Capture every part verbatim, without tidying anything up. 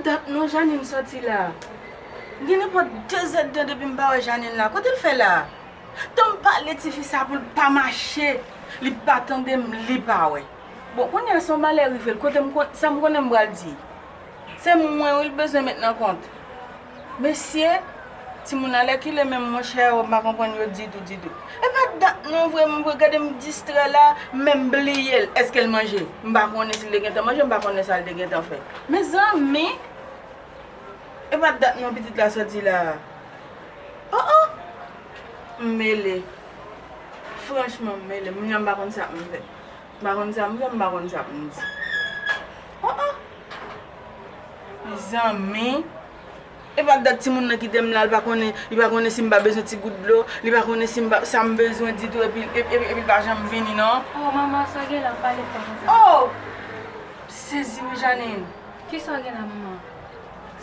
Dat non Janine sòti la. Gen nenpòt de zèdtan depi m pa wè Janine la. Kote l fè la? Tan m pale tifi sa pou l pa mache. Li pa tande m, li pa wè. Bon, kounye a se yon malè rive l. Kote m kon, sa m konnen m pral di. Se mwen wi l bezwen met nan kont. Mesye, timoun alèkile menm monchè, m pa konprann yo ditou, ditou. E pa dat non vre, m vre gade m distrè la, menm bliye l. Èske l manje? M pa konnen si l te gentan manje, m pa konnen sa l te gentan fè. Mezanmi! E pa dat non pitit la sòti la. Oh, oh! M mele. Franchman, m mele. Moun nan m pa konn sa m fè. M pa konn sa m fè, m pa konn sa pou m di. Oh, oh! Mezanmi! E pa dat timoun nan kite m la, li pa konnen, li pa konnen si m pa bezwen ti gout dlo, li pa konnen si m pa, sa m bezwen ditou, epi, epi, epi, epi l pa janm vini, non. Oh, manman, sa w gen la, pale fò konsa. Oh! M sezi wi, Janine. Kisa w gen la, manman?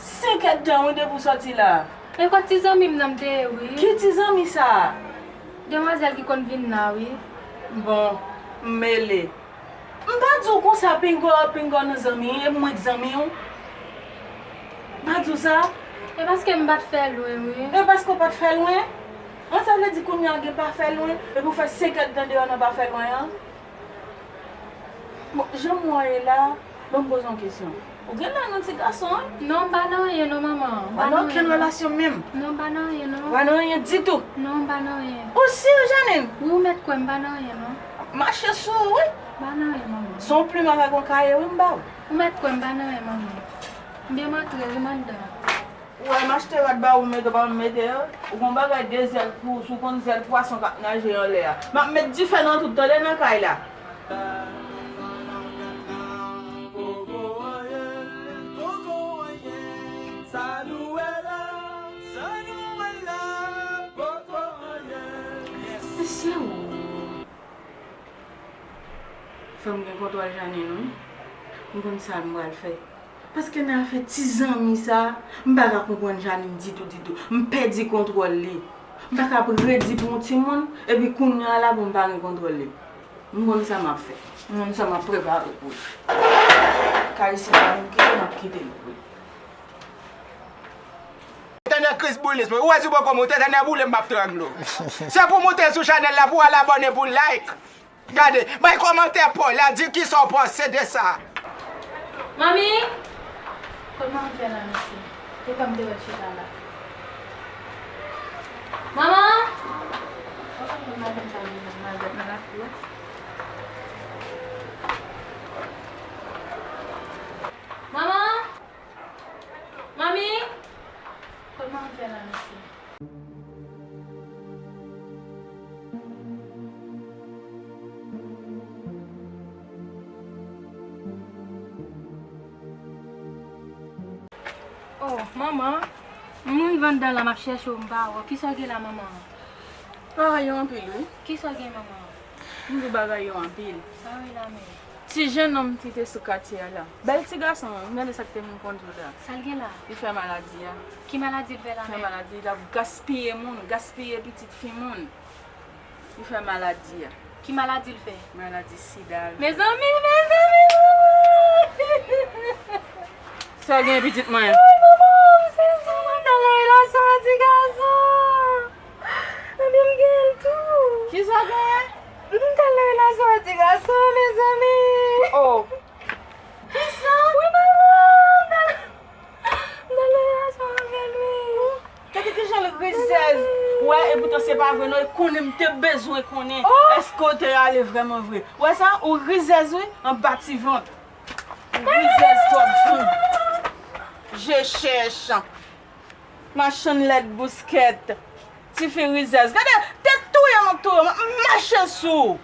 Senk èdtan wi depi w sòti la. E kot ti zanmi m nan m te ye wi. Ki ti zanmi sa? Demwazèl ki konn vin la wi. Bon, m mele. M pa di w konsa pinga, pinga nan zanmi, e mwen k zanmi w. M pa di w sa. E paske m pa t fè lwen wi. E paske w pa t fè lwen? An, sa vle di kounye a gen pa fè lwen, epi w fè senk èdtan deyò nan pa fè lwen an? Bon, jan m wè w ye la, ban m poze w yon kesyon. Ou genlè nan ti gason, wi? Non, m pa nan anyen non, manman. M pa nan anyen non. Ou pa nan okenn relasyon menm? Non, m pa nan anyen non. Ou pa nan anyen ditou? Non, m pa nan anyen. Ou si, Janine? Wi, ou mèt kwè m pa nan anyen non. M ap mache sou ou, wi. M pa nan anyen, manman. Se yon plim avèk yon kaye, wi, m ba ou. Ou mèt kwè m pa nan anyen, manman. M byen m antre, wi, m anndan. Ou wè m achte rad ba ou, mete, ou pa janm mete yo. Ou gon bagay de zèl pou, si w konn zèl pwason k ap naje anlè a. M ap met dife nan tout, tande, nan kay la. Mesye, o. Fò m gen kontwòl Janine, wi. M konn sa m pral fè. Paske nan afè ti zanmi sa, m pa ka konprann Janine ditou, ditou. M pèdi kontwòl li. M pa ka redi pou yon timoun, epi kounye a la pou m pa gen kontwòl li. M konn sa m ap fè. M konn sa m ap prepare pou li. Kay isi la, m kite, m ap kite l pou li. Etènèl Kris boulis mwen. Ou wè si poko moute, Etènèl boule m, m ap trangle w. Se pou moute sou chanèl la, pou al abòne, pou like. Gade, bay kòmantè pa w la, di kisa w panse de sa. Manmi! Kot manmi fè la, mesye? E pa m te wè l chita la. Manman! Fòk madanm sa vin nan malvèt nan lakou a. Manman! Manmi! Kot manmi fè la, mesye? Oh, manman, m rive anndan la, m ap chèche w, m pa wè w. Kisa w gen la, manman? Bagay yo anpil, wi. Kisa w gen, manman? M di bagay yo anpil. Sa w ye la menm? Ti jennonm ki te sou katye a la. Bèl ti gason, gade sa k te vin kondui w la. Sa l gen la? Li fè maladi a. Ki maladi l fè la menm? Fè maladi, l ap gaspiye moun, gaspiye pitit fi moun. Li fè maladi a. Ki maladi l fè? Maladi sida l fè. Mezanmi, mezanmi, mezanmi! Sa gen pitit mwen? Ay, manman, m sezi, mwen ta lè relasyon a ti gason. Epi m gen l tou. Kisa w genyen? M t al nan relasyon ak ti gason, mezanmi. Oh. Kisa? Wi, manman, m t al, m t al nan relasyon avè l, wi. Gade kijan l rizèz. Wè, epoutan se pa vre non, e konnen m te bezwen konnen. Oh. Èske w te ale vrèman vre? Wè sa, ou rizèz wi, anba ti vant. Ou rizèz twòp tou. Je chèch. Machann lèd bouskèt. Tifi rizèz. Gade, te touye m ap touye w. M ap mache sou ou.